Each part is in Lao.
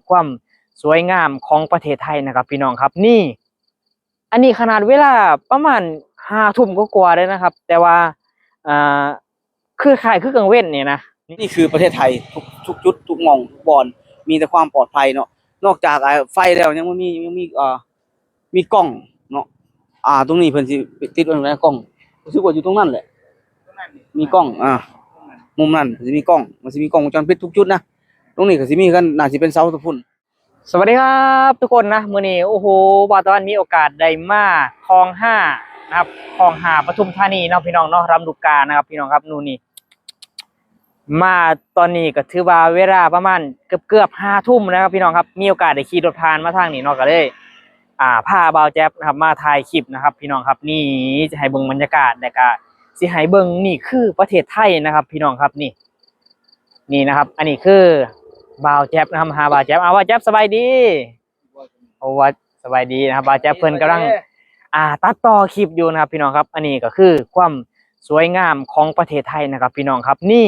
ຄວາມສວຍງາມຂອງປະເທດໄທນະຄັບ ພີ່ນ້ອງຄັບ. ນີ້ ອັນນີ້ຂະໜາດເວລາປະມານຫ້າທຸ່ມກວ່າໆເດ້ນະຄັບ ແຕ່ວ່າ ອ່າ ຄືຄ້າຍຄືກາງເວັນນີ້ນະ. ນີ້ຄືປະເທດໄທ ທຸກ ທຸກຈຸດ ທຸກໝ່ອງ ທຸກບ່ອນ ມີແຕ່ຄວາມປອດໄພເນາະ. ນອກຈາກ ອ່າ ໄຟແລ້ວ ຍັງມີ ຍັງມີ ອ່າ ມີກ້ອງເນາະ. ອ່າ ຕົງນີ້ເພິ່ນຊິຕິດໄວ້ໃນກ້ອງ ຮູ້ສຶກວ່າຢູ່ຕົງນັ້ນແຫຼະ ມີກ້ອງ. ອ່າ ມຸມນັ້ນຊິມີກ້ອງ ມັນຊິມີກ້ອງວົງຈອນປິດທຸກຈຸດນະ. ຕົງນີ້ກໍຊິມີຄືກັນ ໜ້າຊິເປັນເສົາຕະພຸ້ນ. ສະຫວັດດີຄັບທຸກຄົນນະ. ມື້ນີ້ ໂອ້ໂຫ ບ່າວຕາວັນມີໂອກາດໄດ້ມາຄອງຫ້ານະຄັບ ຄອງຫ້າປະທຸມທານີເນາະ ພີ່ນ້ອງເນາະ ລຳລູກການະຄັບ ພີ່ນ້ອງຄັບ. ນູ່ນີ້ ມາຕອນນີ້ກໍຖືວ່າເວລາປະມານເກືອບໆຫ້າທຸ່ມນະຄັບ ພີ່ນ້ອງຄັບ. ມີໂອກາດໄດ້ຂີ່ລົດຜ່ານມາທາງນີ້ເນາະ ກໍເລີຍ ອ່າ ພາບ່າວແຈັບນະຄັບ ມາຖ່າຍຄລິບນະຄັບ ພີ່ນ້ອງຄັບ. ນີ້ ຈະໃຫ້ເບິ່ງບັນຍາກາດ ແລ້ວກະຊິໃຫ້ເບິ່ງ ນີ້ຄືປະເທດໄທນະຄັບ ພີ່ນ້ອງຄັບ. ນີ້ ນີ້ນະຄັບ ອັນນີ້ຄືບ່າວແຈັບນະຄັບ ມາຫາບ່າວແຈັບ. ເອົາ ບ່າວແຈັບ ສະບາຍດີ. ໂອ້ ສະບາຍດີນະຄັບ ບ່າວແຈັບເພິ່ນກຳລັງ ອ່າ ຕັດຕໍ່ຄລິບຢູ່ນະຄັບ ພີ່ນ້ອງຄັບ. ອັນນີ້ກໍຄືຄວາມສວຍງາມຂອງປະເທດໄທນະຄັບ ພີ່ນ້ອງຄັບ. ນີ້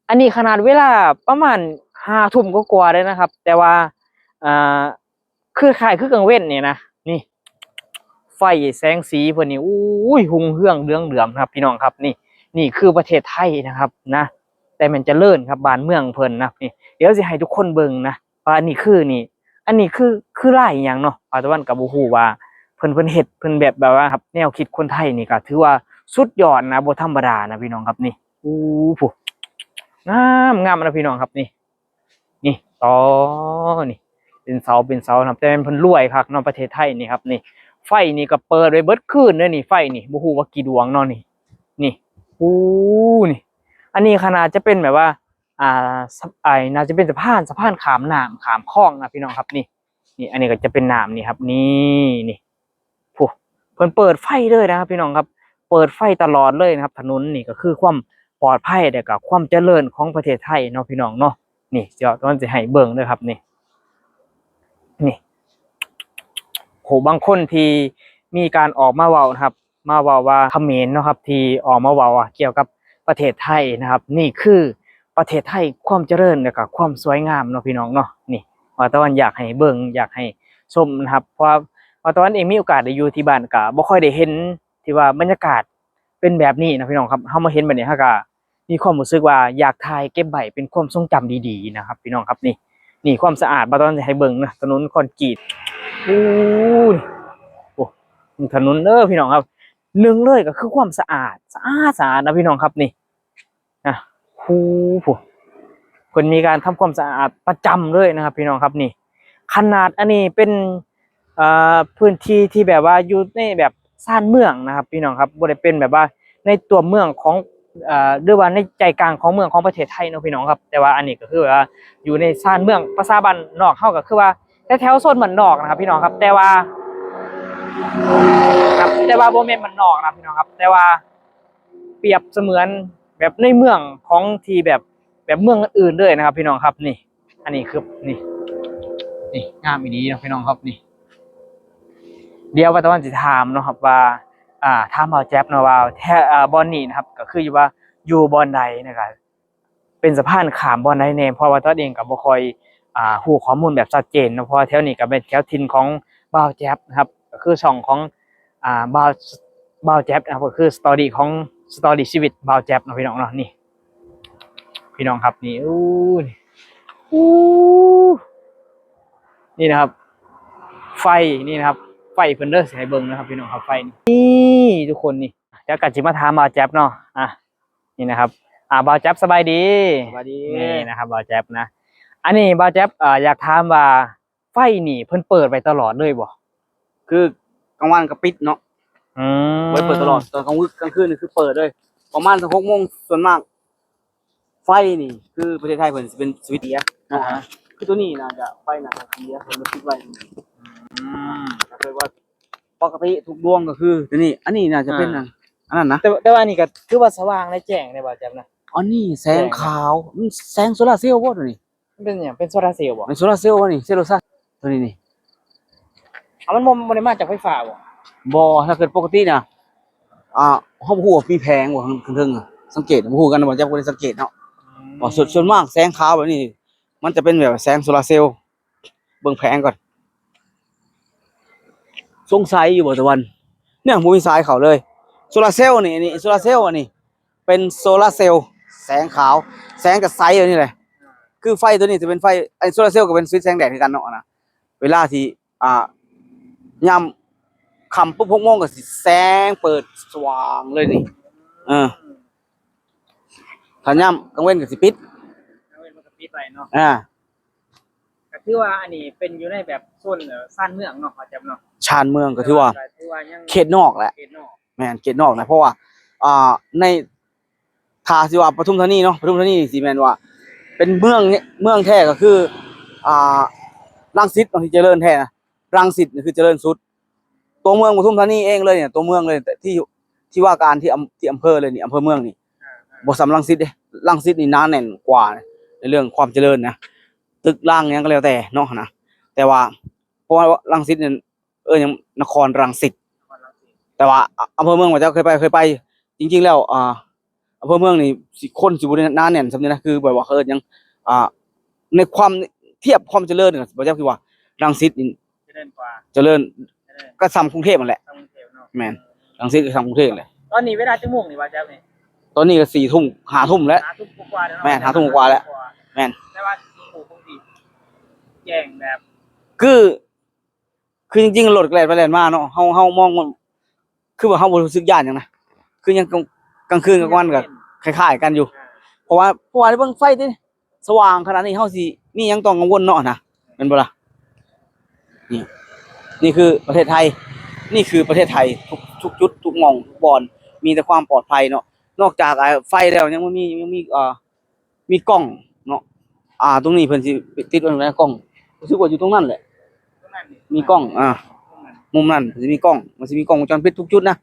ອັນນີ້ຂະໜາດເວລາປະມານຫ້າທຸ່ມກວ່າໆເດ້ນະຄັບ ແຕ່ວ່າ ອ່າ ຄືຄ້າຍຄືກາງເວັນນີ້ນະ. ນີ້ ໄຟແສງສີເພິ່ນນີ້ ໂອ້ຍ ຮຸ່ງເຮືອງເຫຼືອງເຫຼືອມນະຄັບ ພີ່ນ້ອງຄັບ. ນີ້ ນີ້ຄືປະເທດໄທນະຄັບນະ ແຕ່ແມ່ນຈະເລີນຄັບ ບ້ານເມືອງເພິ່ນນະ. ນີ້ ດຽວຊິໃຫ້ທຸກຄົນເບິ່ງນະ ວ່າອັນນີ້ຄື ນີ້ ອັນນີ້ຄື ຄືລາຍອີ່ຫຍັງເນາະ. ບ່າວຕາວັນກໍບໍ່ຮູ້ວ່າເພິ່ນ ເພິ່ນເຮັດ ເພິ່ນແບບ ແບບວ່າ ແນວຄິດຄົນໄທນີ້ກໍຖືວ່າສຸດຍອດນະ ບໍ່ທຳມະດານະ ພີ່ນ້ອງຄັບ. ນີ້ ໂອ້ ຜູ້ ງາມ ງາມນະ ພີ່ນ້ອງຄັບ. ນີ້ ນີ້ ຕໍ່ ນີ້ ເປັນເສົາ ເປັນເສົານະຄັບ ແຕ່ແມ່ນເພິ່ນລວຍຄັກເນາະ ປະເທດໄທນີ້ຄັບ. ນີ້ ໄຟນີ້ກໍເປີດໄວ້ເບິດຄືນເດ້ນີ້ ໄຟນີ້ ບໍ່ຮູ້ວ່າກີ່ດວງເນາະ. ນີ້ ນີ້ ໂອ້ ນີ້ ອັນນີ້ຂະໜາດຈະເປັນແບບວ່າ ອ່າ ສະ ໄອ້ ໜ້າຈະເປັນສະພານ ສະພານຂ້າມນ້ຳ ຂ້າມຄອງນະ ພີ່ນ້ອງຄັບ. ນີ້ ນີ້ ອັນນີ້ກໍຈະເປັນນ້ຳນີ້ຄັບ. ນີ້ ນີ້ ຜູ້ ເພິ່ນເປີດໄຟເລີຍນະຄັບ ພີ່ນ້ອງຄັບ ເປີດໄຟຕະຫຼອດເລີຍນະຄັບ. ຖະໜົນນີ້ກໍຄືຄວາມປອດໄພ ແລະກໍຄວາມຈະເລີນຂອງປະເທດໄທເນາະ ພີ່ນ້ອງເນາະ. ນີ້ ດຽວຕາວັນຊິໃຫ້ເບິ່ງເດີຄັບ. ນີ້ ນີ້ ໂຫ ບາງຄົນທີ່ມີການອອກມາເວົ້ານະຄັບ ມາເວົ້າວ່າຂະເໝນເນາະຄັບ ທີ່ອອກມາເວົ້າກ່ຽວກັບປະເທດໄທນະຄັບ. ນີ້ຄືປະເທດໄທ ຄວາມຈະເລີນ ແລະກະຄວາມສວຍງາມເນາະ ພີ່ນ້ອງເນາະ. ນີ້ ບ່າວຕາວັນຢາກໃຫ້ເບິ່ງ ຢາກໃຫ້ຊົມນະຄັບ ເພາະວ່າບ່າວຕາວັນເອງມີໂອກາດໄດ້ຢູ່ທີ່ບ້ານ ກະບໍ່ຄ່ອຍໄດ້ເຫັນທີ່ວ່າບັນຍາກາດເປັນແບບນີ້ນະ ພີ່ນ້ອງຄັບ. ເຮົາມາເຫັນແບບນີ້ ເຮົາກະ ມີຄວາມຮູ້ສຶກວ່າຢາກຖ່າຍເກັບໄວ້ເປັນຄວາມຊົງຈຳດີໆນະຄັບ ພີ່ນ້ອງຄັບ. ນີ້ ນີ້ຄວາມສະອາດ ບ່າວຕາວັນຈະໃຫ້ເບິ່ງນະ ຖະໜົນຄອນກຣີດ. ໂອ້ຍ ໂອ້ ຖະໜົນເດີ ພີ່ນ້ອງຄັບ. ໜຶ່ງເລີຍກໍຄືຄວາມສະອາດ ສະອາດ ສະອາດນະ ພີ່ນ້ອງຄັບ. ນີ້ ນະ ໂອ້ໂຫ ເພິ່ນມີການທຳຄວາມສະອາດປະຈຳເລີຍນະຄັບ ພີ່ນ້ອງຄັບ. ນີ້ ຂະໜາດອັນນີ້ເປັນ ເອີ ພື້ນທີ່ທີ່ແບບວ່າຢູ່ໃນແບບຊານເມືອງນະຄັບ ພີ່ນ້ອງຄັບ ບໍ່ໄດ້ເປັນແບບວ່າໃນຕົວເມືອງຂອງ ເອີ ຫຼືວ່າໃນໃຈກາງຂອງເມືອງຂອງປະເທດໄທເນາະ ພີ່ນ້ອງຄັບ. ແຕ່ວ່າອັນນີ້ກໍຄືວ່າຢູ່ໃນຊານເມືອງ ພາສາບ້ານນອກເຮົາກໍຄືວ່າແຖວໆໂຊນບ້ານນອກນະຄັບ ພີ່ນ້ອງຄັບ. ແຕ່ວ່າ ແຕ່ວ່າບໍ່ແມ່ນບ້ານນອກນະ ພີ່ນ້ອງຄັບ ແຕ່ວ່າປຽບສະເໝືອນແບບໃນເມືອງຂອງທີ່ແບບ ແບບເມືອງອື່ນໆເລີຍນະຄັບ ພີ່ນ້ອງຄັບ. ນີ້ ອັນນີ້ຄື ນີ້ ນີ້ງາມອີ່ຫຼີເນາະ ພີ່ນ້ອງຄັບ. ນີ້ ດຽວບ່າວຕາວັນຊິຖາມເນາະຄັບວ່າ ອ່າ ຖາມບ່າວແຈັບເນາະວ່າ ແທ້ ອ່າ ບ່ອນນີ້ນະຄັບ ກໍຄືຢູ່ວ່າ ຢູ່ບ່ອນໃດນະຄັບ ເປັນສະພານຂ້າມບ່ອນໃດແດ່ ເພາະວ່າຕາວັນເອງກໍບໍ່ຄ່ອຍ ອ່າ ຮູ້ຂໍ້ມູນແບບຊັດເຈນເນາະ ເພາະວ່າແຖວນີ້ກໍເປັນແຖວຖິ່ນຂອງບ່າວແຈັບນະຄັບ ກໍຄືຊ່ອງຂອງ ອ່າ ບ່າວ ບ່າວແຈັບນະຄັບ ກໍຄືສະຕໍຣີຂອງ ສະຕໍຣີຊີວິດບ່າວແຈັບເນາະ ພີ່ນ້ອງເນາະ. ນີ້ ພີ່ນ້ອງຄັບ ນີ້ ໂອ້ ນີ້ ໂອ້ ນີ້ນະຄັບ ໄຟ ນີ້ນະຄັບ ໄຟເພິ່ນເດີ ຊິໃຫ້ເບິ່ງນະຄັບ ພີ່ນ້ອງຄັບ ໄຟນີ້ ນີ້ທຸກຄົນ. ນີ້ ດຽວກໍຊິມາຖາມບ່າວແຈັບເນາະ ອ່າ ນີ້ນະຄັບ ອ່າ ບ່າວແຈັບ ສະບາຍດີ. ສະບາຍດີ. ນີ້ນະຄັບ ບ່າວແຈັບນະ ອັນນີ້ບ່າວແຈັບ ເອີ ຢາກຖາມວ່າ ໄຟນີ້ເພິ່ນເປີດໄວ້ຕະຫຼອດເລີຍບໍ່? ຄືກາງວັນກໍປິດເນາະ. ອືມ ບໍ່ໄດ້ເປີດຕະຫຼອດ ຕອນກາງວືນກາງຄືນນີ້ຄືເປີດເລີຍ ປະມານສັກຫົກໂມງ. ສ່ວນມາກໄຟນີ້ຄືປະເທດໄທເພິ່ນຊິເປັນສະວິດເສຍເນາະ. ອ່າຮະ ຄືໂຕນີ້ໜ້າຈະ ໄຟໜ້າຈະເສຍ ເພິ່ນເລີຍປິດໄວ້. ອືມ ກໍຄືວ່າປົກກະຕິທຸກດວງກໍຄືໂຕນີ້ ອັນນີ້ໜ້າຈະເປັນ ອ່າ ອັນ ອັນນັ້ນນະ. ແຕ່ ແຕ່ວ່າອັນນີ້ກໍຖືວ່າສະຫວ່າງແລະແຈ້ງເດ້ ບ່າວແຈັບນະ. ອັນນີ້ແສງຂາວ ມັນແສງໂຊລາເຊວບໍ່ໂຕນີ້? ມັນເປັນຫຍັງ? ເປັນໂຊລາເຊວບໍ່? ເປັນໂຊລາເຊວນີ້ ເຊວໂລຊາ ໂຕນີ້ນີ້. ເອົາ ມັນບໍ່ ບໍ່ໄດ້ມາຈາກໄຟຟ້າບໍ່? ບໍ່ ຖ້າເກີດປົກກະຕິນະ ອ່າ ເຮົາບໍ່ຮູ້ວ່າມີແຜງບໍ່ ຂ້າງເທິງ ສັງເກດບໍ່ຮູ້ຄືກັນ ບໍ່ຈັກ ບໍ່ໄດ້ສັງເກດເນາະ. ອືມ ວ່າສ່ວນ ສ່ວນມາກແສງຂາວແບບນີ້ ມັນຈະເປັນແບບແສງໂຊລາເຊວ. ເບິ່ງແຜງກ່ອນ. ສົງໄສຢູ່ບໍ່ຕາວັນ? ເນຍ ບໍ່ມີສາຍເຂົ້າເລີຍ. ໂຊລາເຊວນີ້ ອັນນີ້ໂຊລາເຊວ ອັນນີ້ເປັນໂຊລາເຊວແສງຂາວ ແສງຈະໃສແບບນີ້ແຫຼະ. ຄືໄຟຕົວນີ້ຈະເປັນໄຟ ໄອ້ໂຊລາເຊວກໍເປັນສະວິດແສງແດດຄືກັນເນາະນະ. ເວລາທີ່ ອ່າ ຍາມຄ່ຳປຸບ ຫົກໂມງກໍຊິແສງເປີດສະຫວ່າງເລີຍນີ້. ເອີ ຖ້າຍາມກາງເວັນກໍຊິປິດ ກາງເວັນມັນກໍປິດໄວ້ເນາະ. ອ່າ ກໍຖືວ່າອັນນີ້ເປັນຢູ່ໃນແບບໂຊນ ເອີ ຊານເມືອງເນາະ ວ່າຈຳເນາະ. ຊານເມືອງກໍຖືວ່າ ກໍຖືວ່າຍັງເຂດນອກແຫຼະ. ເຂດນອກ ແມ່ນ ເຂດນອກນະ ເພາະວ່າ ອ່າ ໃນ ຖ້າຊິວ່າປະທຸມທານີເນາະ ປະທຸມທານີນີ້ຊິແມ່ນວ່າເປັນເມືອງ ເມືອງແທ້ກໍຄື ອ່າ ລັງສິດເນາະ ທີ່ຈະເລີນແທ້ນະ. ລັງສິດນີ້ຄືຈະເລີນສຸດ. ຕົວເມືອງປະທຸມທານີເອງເລີຍນີ້ ຕົວເມືອງເລີຍ ທີ່ ທີ່ວ່າການ ທີ່ອຳ ທີ່ອຳເພີເລີຍນີ້ ອຳເພີເມືອງນີ້ ອ່າໆ ບໍ່ສ່ຳລັງສິດເດ້. ລັງສິດນີ້ໜາແໜ້ນກວ່າໃນເລື່ອງຄວາມຈະເລີນນະ ຕຶກລາງຫຍັງກໍແລ້ວແຕ່ເນາະນະ. ແຕ່ວ່າ ເພາະວ່າລັງສິດນີ້ ເອີ້ນຫຍັງ ນະຄອນລັງສິດ. ນະຄອນລັງສິດ ແຕ່ວ່າ ອ- ອຳເພີເມືອງ ວ່າເຈົ້າເຄີຍໄປ ເຄີຍໄປ. ຈິງໆແລ້ວ ອ່າ ອຳເພີເມືອງນີ້ ຊິ ຄົນຊິບໍ່ໄດ້ໜາແໜ້ນສ່ຳນີ້ນະ ຄືແບບວ່າເຂົາເອີ້ນຫຍັງ ອ່າ ໃນຄວາມທຽບຄວາມຈະເລີນ ບໍ່ຈັກ ຄືວ່າລັງສິດນີ້ຈະເລີນກວ່າ ຈະເລີນ ຈະເລີນ ກໍສ່ຳກຸງເທບຫັ້ນແຫຼະ. ສ່ຳກຸງເທບເນາະ. ແມ່ນ ລັງສິດກໍສ່ຳກຸງເທບແຫຼະ. ຕອນນີ້ເວລາຈັກໂມງນີ້ວ່າແລ້ວນີ້? ຕອນນີ້ກໍສີ່ທຸ່ມ ຫ້າທຸ່ມແລ້ວ. ຫ້າທຸ່ມກວ່າໆແລ້ວເນາະ. ແມ່ນ ຫ້າທຸ່ມກວ່າແລ້ວ. ແມ່ນ ແຕ່ວ່າໂອ້ໂຫ ຄົງຊິແຈ້ງແບບ ຄື ຄືຈິງໆ ລົດກໍແລ່ນໄປແລ່ນມາເນາະ ເຮົາ ເຮົາມອງ ຄືວ່າເຮົາບໍ່ຮູ້ສຶກຢ້ານຫຍັງນະ ຄືຍັງກາງ ກາງຄືນກາງວັນກໍຄ້າຍໆກັນຢູ່. ອ່າ ເພາະວ່າ ເພາະວ່າໄດ້ເບິ່ງໄຟຕິ ສະຫວ່າງຂະໜາດນີ້ ເຮົາຊິມີຫຍັງຕ້ອງກັງວົນເນາະນະ ແມ່ນບໍ່ລະ? ນີ້ ນີ້ຄືປະເທດໄທ ນີ້ຄືປະເທດໄທ ທຸກ ທຸກຈຸດ ທຸກໝ່ອງ ທຸກບ່ອນ ມີແຕ່ຄວາມປອດໄພເນາະ. ນອກຈາກ ອ່າ ໄຟແລ້ວ ຍັງບໍ່ມີ ຍັງມີ ອ່າ ມີກ້ອງເນາະ. ອ່າ ຕົງນີ້ເພິ່ນຊິຕິດໄວ້ໃນກ້ອງ ຮູ້ສຶກວ່າຢູ່ຕົງນັ້ນແຫຼະ ມີກ້ອງ. ອ່າ ມຸມນັ້ນຊິມີກ້ອງ ມັນຊິມີກ້ອງວົງຈອນປິດທຸກຈຸດນະ.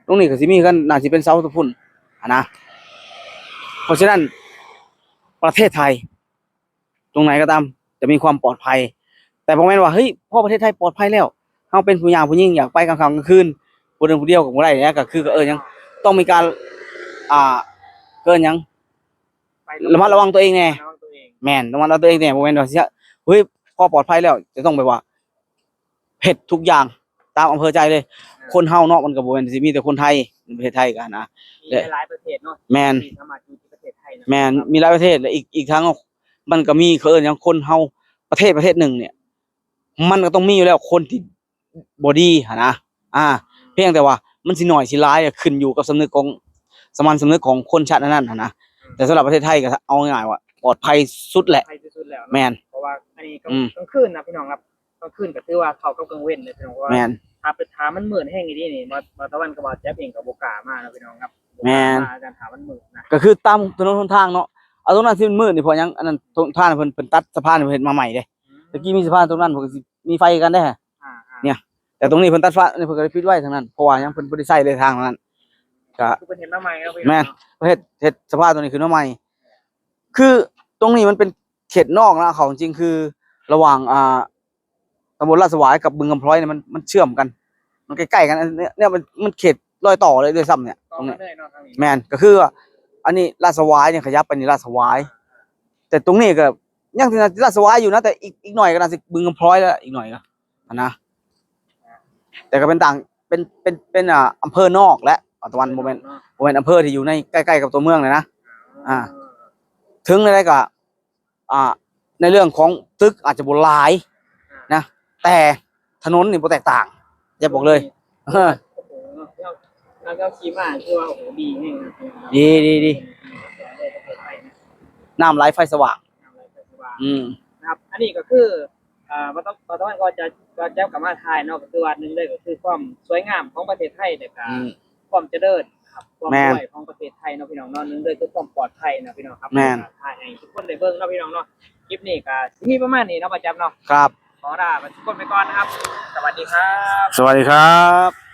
ຕົງນີ້ກໍຊິມີ ກໍໜ້າຊິເປັນເສົາຕະພຸ້ນຫັ້ນນະ. ເພາະສະນັ້ນ ປະເທດໄທ ຕົງໃດກໍຕາມຈະມີຄວາມປອດໄພ ແຕ່ບໍ່ແມ່ນວ່າ ເຮີ້ຍ ພໍປະເທດໄທປອດໄພແລ້ວ ເຮົາເປັນຜູ້ຍ່າງຜູ້ຍິງ ຢາກໄປກາງຄ່ຳກາງຄືນ ຜູ້ດຽວຜູ້ດຽວກໍບໍ່ໄດ້ນະ. ກໍຄື ກໍເອີ້ນຫຍັງ ຕ້ອງມີການ ອ່າ ເອີ້ນຫຍັງ ໄປ ລະມັດລະວັງຕົວເອງແດ່. ລະມັດລະວັງຕົວເອງ. ແມ່ນ ລະມັດລະວັງຕົວເອງແດ່ ບໍ່ແມ່ນວ່າຊິ ເຮີ້ຍ ພໍປອດໄພແລ້ວ ຈະຕ້ອງແບບວ່າເຮັດທຸກຢ່າງຕາມອຳເພີໃຈເລີຍ. ອ່າ ຄົນເຮົາເນາະ ມັນກໍບໍ່ແມ່ນຊິມີແຕ່ຄົນໄທ ໃນປະເທດໄທກໍນະ ມີຫຼາຍໆປະເທດເນາະ. ແມ່ນ ທີ່ສາມາດຢູ່ທີ່ປະເທດໄທນະ. ແມ່ນ ມີຫຼາຍປະເທດ ແລະ ອີກ ອີກທາງເນາະ ມັນກໍມີ ເຂົາເອີ້ນຫຍັງ ຄົນເຮົາ ປະເທດ ປະເທດໜຶ່ງເນຍ ມັນກໍຕ້ອງມີຢູ່ແລ້ວ ຄົນທີ່ບໍ່ດີຫັ້ນນະ. ອ່າ ພຽງແຕ່ວ່າມັນຊິໜ້ອຍຊິຫຼາຍ ຂຶ້ນຢູ່ກັບສຳນຶກຂອງ ສາມັນສຳນຶກຂອງຄົນຊາດນັ້ນໆຫັ້ນນະ. ແຕ່ສຳລັບປະເທດໄທກໍເອົາງ່າຍໆວ່າປອດໄພສຸດແຫຼະ. ປອດໄພທີ່ສຸດແລ້ວເນາະ. ແມ່ນ ເພາະວ່າອັນນີ້ກາງ ອືມ ກາງຄືນນະພີ່ນ້ອງຄັບ ກາງຄືນກໍຖືວ່າເຂົ້າກັບກາງເວັນເລີຍພີ່ນ້ອງ. ເພາະວ່າ ແມ່ນ ຖ້າເປັນ ຖ້າມັນມືດແຮງອີ່ຫຼີນີ້ ບ່າວຕາວັນກັບບ່າວແຈັບເອງກໍບໍ່ກ້າມາເນາະພີ່ນ້ອງຄັບ. ແມ່ນ ຖ້າມັນມືດນະ ກໍຄືຕາມຖະໜົນຫົນທາງເນາະ. ເອົາ ຕົງນັ້ນທີ່ມັນມືດນີ້ເພາະຫຍັງ? ອັນນັ້ນ ຕົງ ທາງເພິ່ນ ເພິ່ນຕັດສະພານ ເພິ່ນເຮັດມາໃໝ່ເດ້. ອືມ ແຕ່ກີ້ມີສະພານຕົງນັ້ນ ເພິ່ນກໍຊິມີໄຟຄືກັນເດ້. ອ່າໆ ເນຍ ແຕ່ຕົງນີ້ເພິ່ນຕັດໄຟ ອັນນີ້ເພິ່ນກໍໄດ້ປິດໄວ້ທາງນັ້ນ ເພາະວ່າຫຍັງ ເພິ່ນບໍ່ໄດ້ໃຊ້ເລີຍທາງນັ້ນ. ກໍ ຄືເພິ່ນເຮັດມາໃໝ່ເນາະ. ແມ່ນ ເພິ່ນເຮັດ ເຮັດສະພານຕົງນີ້ຂຶ້ນມາໃໝ່. ຄືຕົງນີ້ມັນເປັນເຂດນອກນະ ເອົາຈິງໆ ຄືລະຫວ່າງ ອ່າ ຕຳບົນລາດສະຫວາຍກັບບຶງຄຳພ້ອຍນີ້ ມັນ ມັນເຊື່ອມກັນ ມັນໃກ້ໆກັນ. ອັນເນີ້ຍ ເນີ້ຍມັນ ມັນເຂດລອຍຕໍ່ເລີຍດ້ວຍຊ້ຳເນຍ ຕໍ່ກັນເລີຍເນາະ ທາງນີ້. ແມ່ນ ກໍຄືວ່າ ອັນນີ້ລາດສະຫວາຍນີ້ ຂະຫຍັບໄປນີ້ລາດສະຫວາຍ ແຕ່ຕົງນີ້ກໍຍັງຊິລາດສະຫວາຍຢູ່ນະ ແຕ່ອີກ ອີກໜ້ອຍກໍໜ້າຊິບຶງຄຳພ້ອຍແລ້ວ ອີກໜ້ອຍກໍ ຫັ້ນນະ. ແຕ່ກໍເປັນຕ່າງ ເປັນ ເປັນ ເປັນ ອ່າ ອຳເພີນອກແຫຼະ ຕາວັນ ບໍ່ແມ່ນ ບໍ່ແມ່ນອຳເພີທີ່ຢູ່ໃນໃກ້ໆກັບຕົວເມືອງເລີຍນະ. ອ່າ ເຖິງໃດໆກໍ ອ່າ ໃນເລື່ອງຂອງຕຶກອາດຈະບໍ່ຫຼາຍນະ ແຕ່ຖະໜົນນີ້ບໍ່ແຕກຕ່າງ ຢາກບອກເລີຍ. ໂອ້ໂຫ ເນາະ ເຮົາ ເຮົາຂີ່ມາຄືວ່າ ໂອ້ໂຫ ດີແຮງນະ ດີ ດີ ດີ ນ້ຳໄຫຼໄຟສະຫວ່າງ ນ້ຳໄຫຼໄຟສະຫວ່າງ. ອືມ ນະຄັບ ອັນນີ້ກໍຄື ອ່າ ບໍ່ຕ້ອງ ບໍ່ຕ້ອງ ກໍຈະ ກໍຈະກັບມາຖ່າຍເນາະ ກໍຄືວ່າໜຶ່ງເລີຍກໍຄືຄວາມສວຍງາມຂອງປະເທດໄທ ແລ້ວກໍ ອືມ ຄວາມຈະເລີນນະຄັບ ຄວາມ ແມ່ນ ລວຍຂອງປະເທດໄທເນາະພີ່ນ້ອງເນາະ. ໜຶ່ງເລີຍຄືຄວາມປອດໄພນະພີ່ນ້ອງຄັບ. ແມ່ນ ກໍຖ່າຍໃຫ້ທຸກຄົນໄດ້ເບິ່ງເນາະພີ່ນ້ອງເນາະ. ຄລິບນີ້ກໍຊິມີປະມານນີ້ເນາະ ປະຈຳເນາະ. ຄັບ ຂໍລາທຸກຄົນໄປກ່ອນນະຄັບ. ສະຫວັດດີຄັບ ສະຫວັດດີຄັບ.